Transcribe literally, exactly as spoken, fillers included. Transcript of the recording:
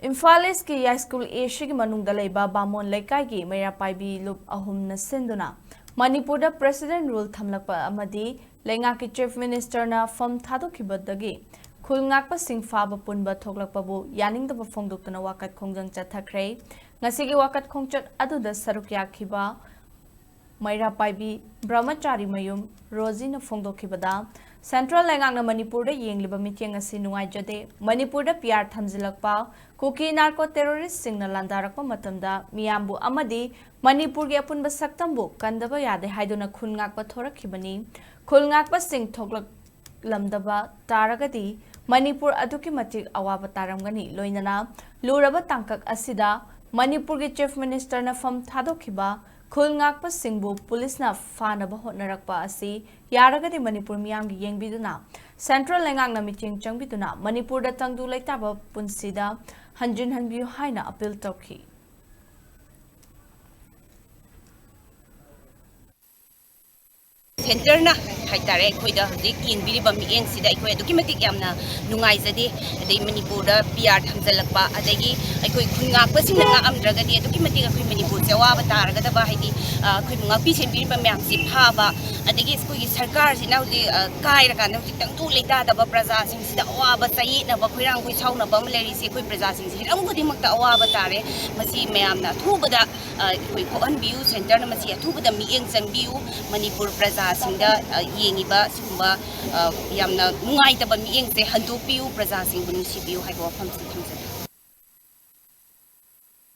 ꯏꯝꯐꯥꯜ ꯏꯁꯀꯤ ꯌꯥꯏꯁ꯭ꯀꯨꯜ ꯑꯦꯁꯤꯒꯤ ꯃꯅꯨꯡꯗ ꯂꯩꯕ ꯕꯥꯃꯣꯟ ꯂꯩꯀꯥꯏꯒꯤ ꯃꯩꯔꯥ ꯄꯥꯏꯕꯤ ꯂꯨꯞ ꯑꯍꯨꯝꯅ ꯁꯤꯟꯗꯨꯅ ꯃꯅꯤꯄꯨꯔꯗ President Rule ꯊꯝꯂꯛꯄ ꯑꯃꯗꯤ ꯂꯩꯉꯥꯛꯀꯤ Chief Ministerꯅ ꯐꯝ ꯊꯥꯗꯣꯛꯈꯤꯕꯗꯒꯤ ꯈꯨꯜ ꯉꯥꯛꯄꯁꯤꯡ ꯐꯥꯕ ꯄꯨꯟꯕ ꯊꯣꯛꯂꯛꯄꯕꯨ ꯌꯥꯅꯤꯡꯗꯕ ꯐꯣꯡꯗꯣꯛꯇꯨꯅ ꯋꯥꯀꯠ ꯈꯣꯡꯖꯪ ꯆꯠꯊꯈ꯭ꯔꯦ꯫ ꯉꯁꯤꯒꯤ ꯋꯥꯀꯠ ꯈꯣꯡꯆꯠ ꯑꯗꯨꯗ ꯁꯔꯨꯛ ꯌꯥꯈꯤꯕ ꯃꯩꯔꯥ ꯄꯥꯏꯕꯤ ꯕ꯭ꯔꯍꯃꯆꯥꯔꯤ ꯃꯌꯨꯝ ꯔꯣꯖꯤꯅ ꯐꯣꯡꯗꯣꯛꯈꯤꯕꯗ, Central ꯂꯩꯉꯥꯛꯅ ꯃꯅꯤꯄꯨꯔꯗ ꯌꯦꯡꯂꯤꯕ ꯃꯤꯠꯌꯦꯡ ꯑꯁꯤ ꯅꯨꯡꯉꯥꯏꯖꯗꯦ꯫ ꯃꯅꯤꯄꯨꯔꯗ PR ꯊꯝꯖꯤꯜꯂꯛꯄ ꯀꯨꯀꯤ narco terroristꯁꯤꯡꯅ ꯂꯥꯟꯗꯥꯔꯛꯄ ꯃꯇꯝꯗ ꯃꯤꯌꯥꯝꯕꯨ ꯑꯃꯗꯤ ꯃꯅꯤꯄꯨꯔꯒꯤ ꯑꯄꯨꯟꯕ ꯁꯛꯇꯝꯕꯨ ꯀꯟꯗꯕ ꯌꯥꯗꯦ ꯍꯥꯏꯗꯨꯅ ꯈꯨꯜ ꯉꯥꯛꯄ ꯊꯣꯔꯛꯈꯤꯕꯅꯤ꯫ ꯈꯨꯜ ꯉꯥꯛꯄꯁꯤꯡ ꯊꯣꯛꯂꯛꯂꯝꯗꯕ ꯇꯥꯔꯒꯗꯤ ꯃꯅꯤꯄꯨꯔ ꯑꯗꯨꯛꯀꯤ ꯃꯇꯤꯛ ꯑꯋꯥꯕ ꯇꯥꯔꯝꯒꯅꯤ꯫ ꯂꯣꯏꯅꯅ ꯂꯨꯔꯕ ꯇꯥꯡꯀꯛ ꯑꯁꯤꯗ ꯃꯅꯤꯄꯨꯔꯒꯤ Chief Ministerꯅ ꯐꯝ ꯊꯥꯗꯣꯛꯈꯤꯕ ꯈꯨꯜ ꯉꯥꯛꯄꯁꯤꯡꯕꯨ ꯄꯨꯂꯤꯁꯅ ꯐꯥꯅꯕ ꯍꯣꯠꯅꯔꯛꯄ ꯑꯁꯤ ꯌꯥꯔꯒꯗꯤ ꯃꯅꯤꯄꯨꯔ ꯃꯤꯌꯥꯝꯒꯤ ꯌꯦꯡꯕꯤꯗꯨꯅ, Central ꯂꯩꯉꯥꯛꯅ ꯃꯤꯠꯌꯦꯡ ꯆꯪꯕꯤꯗꯨꯅ ꯃꯅꯤꯄꯨꯔꯗ ꯇꯪꯗꯨ ꯂꯩꯇꯥꯕ ꯄꯨꯟꯁꯤꯗ ꯍꯟꯖꯤꯟꯍꯟꯕꯤꯌꯨ ꯍꯥꯏꯅ appeal ꯇꯧꯈꯤ꯫ Centreꯅ ꯍꯥꯏꯇꯥꯔꯦ, ꯑꯩꯈꯣꯏꯗ ꯍꯧꯖꯤꯛ ꯌꯦꯡꯕꯤꯔꯤꯕ ꯃꯤꯠꯌꯦꯡꯁꯤꯗ ꯑꯩꯈꯣꯏ ꯑꯗꯨꯛꯀꯤ ꯃꯇꯤꯛ ꯌꯥꯝꯅ ꯅꯨꯡꯉꯥꯏꯖꯗꯦ꯫ ꯑꯗꯩ ꯃꯅꯤꯄꯨꯔꯗ PR ꯊꯝꯖꯤꯜꯂꯛꯄ, ꯑꯗꯒꯤ ꯑꯩꯈꯣꯏ ꯈꯨꯟ ꯉꯥꯛꯄꯁꯤꯡꯅ ꯉꯥꯛꯑꯝꯗ꯭ꯔꯒꯗꯤ ꯑꯗꯨꯛꯀꯤ ꯃꯇꯤꯛ ꯑꯩꯈꯣꯏ ꯃꯅꯤꯄꯨꯔꯁꯦ ꯑꯋꯥꯕ ꯇꯥꯔꯒꯗꯕ, ꯍꯥꯏꯗꯤ, ꯑ, ꯑꯩꯈꯣꯏꯕꯨ ꯉꯥꯛꯄꯤ ꯁꯦꯟꯕꯤꯔꯤꯕ ꯃꯌꯥꯝꯁꯤ ꯐꯥꯕ, ꯑꯗꯒꯤ ꯑꯩꯈꯣꯏꯒꯤ ꯁꯔꯀꯥꯔꯁꯤꯅ ꯍꯧꯖꯤꯛ, ꯑ, ꯀꯥꯏꯔꯀꯥꯟꯗ ꯍꯧꯖꯤꯛ ꯇꯪꯗꯨ ꯂꯩꯇꯥꯗꯕ ꯄ꯭ꯔꯖꯥꯁꯤꯡꯁꯤꯗ ꯑꯋꯥꯕ, ꯆꯌꯦꯠꯅꯕ, ꯈꯣꯏꯔꯥꯡ ꯈꯣꯏꯁꯥꯎꯅꯕ ꯑꯃ ꯂꯩꯔꯤꯁꯦ ꯑꯩꯈꯣꯏ ꯄ꯭ꯔꯖꯥꯁꯤꯡꯁꯦ ꯍꯤꯔꯝ ꯈꯨꯗꯤꯡꯃꯛꯇ ꯑꯋꯥꯕ ꯇꯥꯔꯦ꯫ ꯃꯁꯤ ꯃꯌꯥꯝꯅ ꯑꯊꯨꯕꯗ, ꯑ, ꯑꯩꯈꯣꯏ ꯀꯣꯛꯍꯟꯕꯤꯌꯨ, Centreꯅ ꯃꯁꯤ ꯑꯊꯨꯕꯗ ꯃꯤꯠꯌꯦꯡ ꯆꯪꯕꯤꯌꯨ꯫ ꯃꯅꯤꯄꯨꯔ ꯄ꯭ꯔꯖꯥꯁꯤꯡꯗ, ꯑ, ꯌꯦꯡꯉꯤꯕ ꯁꯤꯒꯨꯝꯕ, ꯑ, ꯌꯥꯝꯅ ꯅꯨꯡꯉꯥꯏꯇꯕ ꯃꯤꯠꯌꯦꯡꯁꯦ ꯍꯟꯗꯣꯛꯄꯤꯌꯨ, ꯄ꯭ꯔꯖꯥꯁꯤꯡꯕꯨ ꯅꯨꯡꯁꯤꯕꯤꯌꯨ ꯍꯥꯏꯕ ꯋꯥꯐꯝꯁꯤ ꯊꯝꯖꯒꯦ꯫